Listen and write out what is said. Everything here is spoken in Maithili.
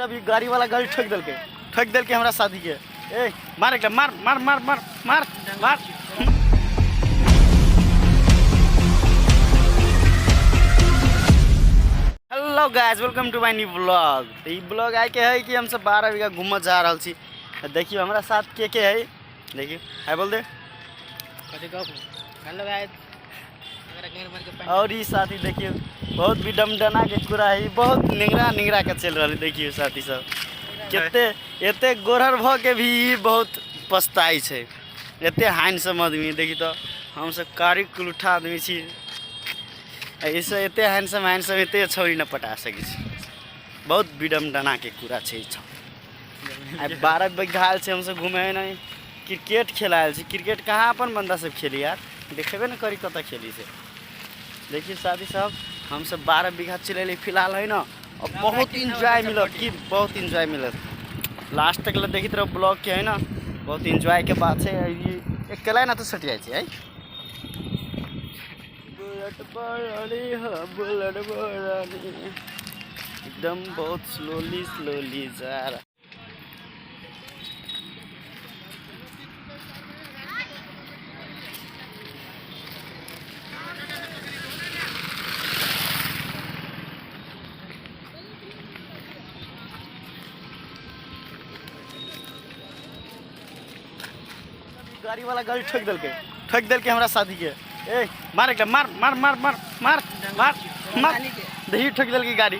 अभी गाड़ी वाला गाड़ी ठोक देलकै, ठोक देलकै हमरा साथी के। ए मार एकटा, मार मार मार मार मार मार। Hello guys, welcome to my new blog. तऽ ई ब्लॉग आइ के है कि हमसब 12 बीघा घूमऽ जा रहल छी। देखियौ हमरा साथ के के है, देखियौ हाय बोल दे। कथी कहू? हेलो गाइस, और ई साथी देखियौ बहुत विडम्बना के कुरा है, बहुत निंगरा निंगरा के चलि रहल है। देखियौ साथी सब कते एते गोरहर भऽ के भी ई बहुत पछताइ छै, एते हैंडसम आदमी। देखी तऽ हमसब कारी कुलुठा आदमी छी, एहिसँ एते हैंडसम हैंडसम एते छौरी नहि पटा सकै छी। बहुत विडम्बना के कुरा छै ई छौरी। आइ 12 बीघा आयल छै हमसब घूमे नहि, क्रिकेट खेला आयल छी। क्रिकेट कहाँ अपन बन्दा सब खेली यार, देखेबे ने करी कतऽ खेली से। देखिए साथी सब हमसब 12 बीघा चलि एलियै फिलहाल है न, और बहुत इंजॉय मिलत कि बहुत इंजॉय मिलत। लास्ट तक ले देखैत रहब ब्लॉग के है न, बहुत इंजॉय के बात छै। ई अकेला ना तो सट जाइ छै। बुलेट पर हो, बुलेट पर एकदम बहुत स्लोली स्लोली जा रहा। गाड़ी वाला गाड़ी ठोक देलकै, ठोक देलकै हमरा साथी के। ए मार एकटा, मार मार मार मार मार मार मार। देखी ठोक देलकै गाड़ी।